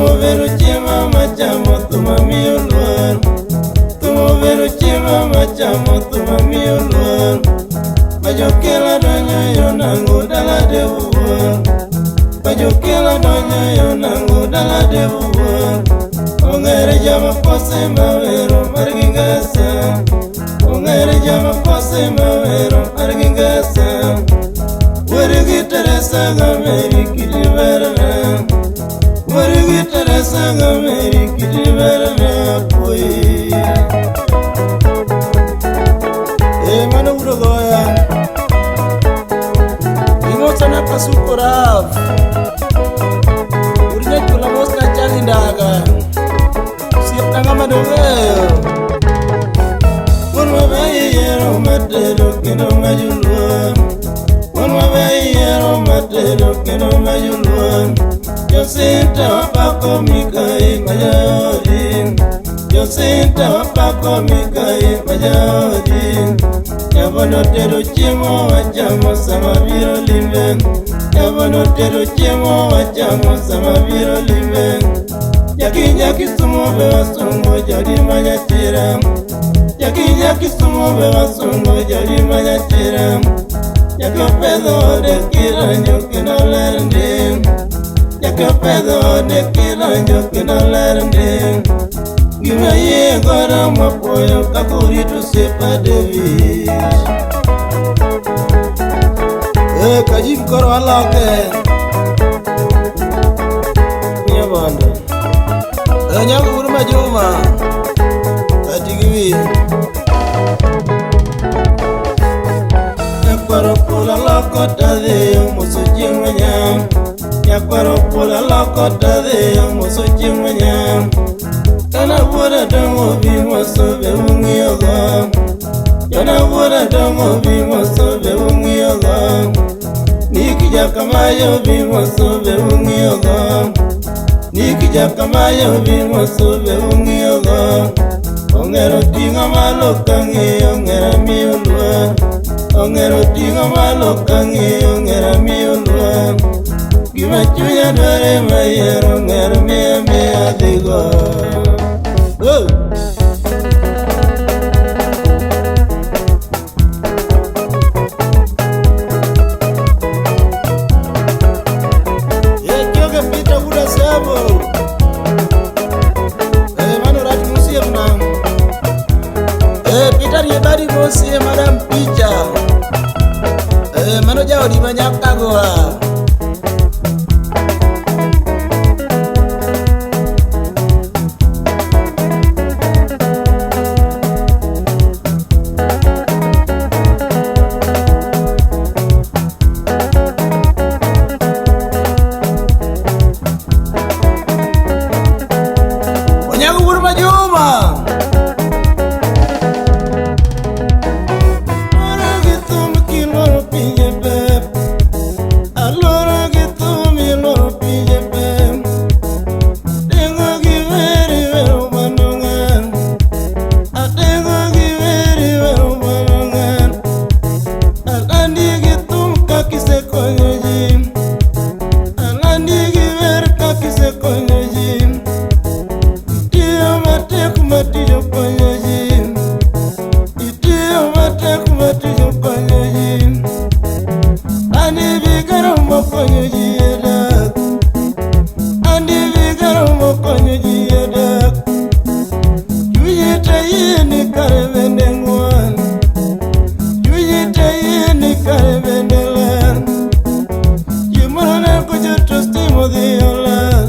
Obedo chiemo machamo thum amiyo luor. Thum obedo chiemo machamo thum amiyo luor. Majokela donyo yo nango dala de wuor. Majokela donyo yo nango dala de wuor. Ong'ere jama kose mawero margi ngasa. Ong'ere jama kose mawero margi ngasa. Wergi Teresa gameri kiti berna. Wergi Teresa gameri kiti berna pui. E mano udo goya. Imosa na Kasuko Rav. Urinya chula mos na Charlie Ndaga. Osiepna ng'ama dong'eyo. Wuon maber yiero matedo kendo ma joluo. Wuon maber yiero matedo kendo ma joluo. Josinta wapako Mikai ma jaodi. Josinta wapako Mikai ma jaodi. Nyabondo tedo chiemo wachamo sama biro limbe. Nyabondo tedo chiemo wachamo sama biro limbe. Jakinja Kisumu be wasungu jadi manyatira. Jakinja Kisumu be wasungu jadi manyatira. Jakopedho de kiranyo kendo ler ndi. Jakopedho de kiranyo kendo ler ndi. Gima yie godo mapuoyo kaka orito osiepa David. E Kajim koro aloke. Nyabondo. E nyango wuod Majuma. Ati gi wiye. Nyakwaro pula loko tadhiyo moso chieng' manyam. Nyakwaro pula loko tadhiyo moso chieng' manyam. Kana wuoda dongo bi moso be ung'iyogo. Jona wuoda dongo bi moso be ung'iyogo. Niki jakamayo bi moso be ung'iyogo. Niki jakamayo bi moso be ung'iyogo. Ong'ero ting'o malo kang'iyo ong'era miyo luor. Ong'ero ting'o malo kang'iyo ong'era miyo luor. Gima chunya dware mayiero ong'ero miya miya dhigo. Oh. E joge Peter Wuod Asebo. E mano rach mosiepna. E Peter rie badi mosie madam picha. E mano jaodi ma nyakagoa. Onyango wuod Majuma. Alwora gi thum kiluoro pinje pep. Alwora gi thum iluoro pinje pep. Dengo gi wer iwero mano ng'an. Adengo gi wer iwero mano ng'an. Alandi gi thum kakisekonyo ji. Alandi gi wer kakisekonyo ji. Itiyo matek matiyo konyo ji. Itiyo matek matiyo konyo ji. Andi bigero mokonyo ji e dak. Andi bigero mokonyo ji e dak. Chunyi te yie ni kare bende ng'wan. Chunyi te yie ni kare bende ler. Chieng' moro ne kochoto stima odhi olal.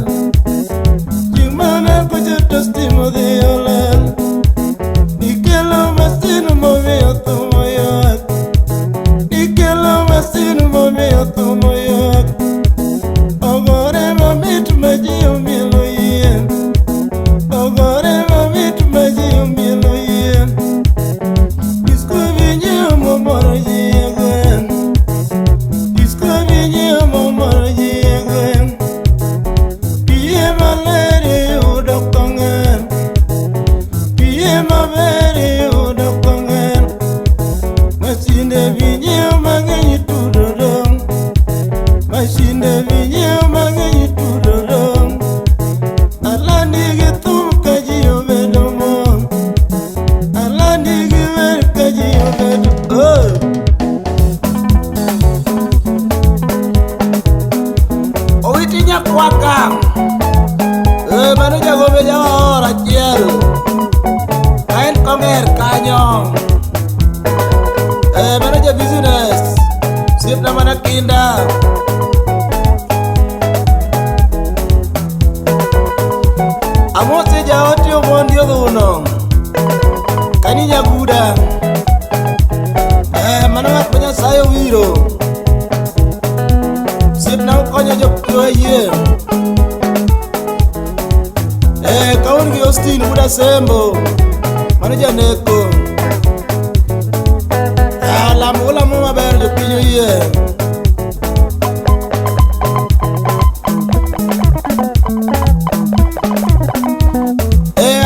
Chieng' moro ne kochoto stima odhi olal. Nikelo masin momiyo thum oywak. Nikelo masin momiyo thum oywak. Ogore mamit ma ji omielo yie. Ogore mamit ma ji omielo yie. Disko vinyiewo momoro ji e gweng'. Disko vinyiewo momoro ji e gweng'. Pie maler iyudo kong'er. Mano jagombe jaor achiel. Ka en konger kanyo. Mano ja business. Osiepna mana kinda. Amose jaote Omondi Odhuno. Kani nyaguda. Mano ng'at ma Nyasaye owiro. Osiepna okonyo jopiyo e yie. Kaun gi Austin Buda Sembo. Mano janeko. Lamo ulamo maber jopiny oyie.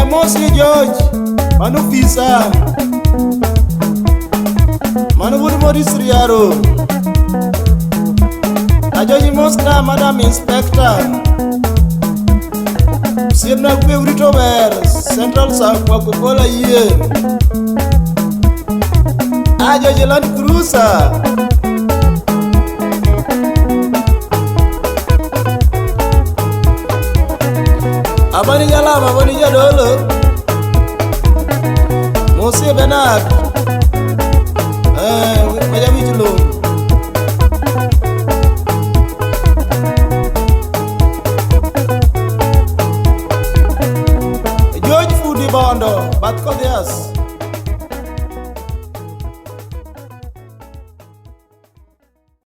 Amosi George, mano fisa. Mano wuod Maurice Riaro. Ajoji mosna Madam Inspector. Osiepna kwe urito ber, Central South Wakokola yie. Ajoji Land Cruiser. Abani jalama, abani jadolo. Mosie Bernard. Waja wich lum. George Fudi Bondo, Bath Kodhias.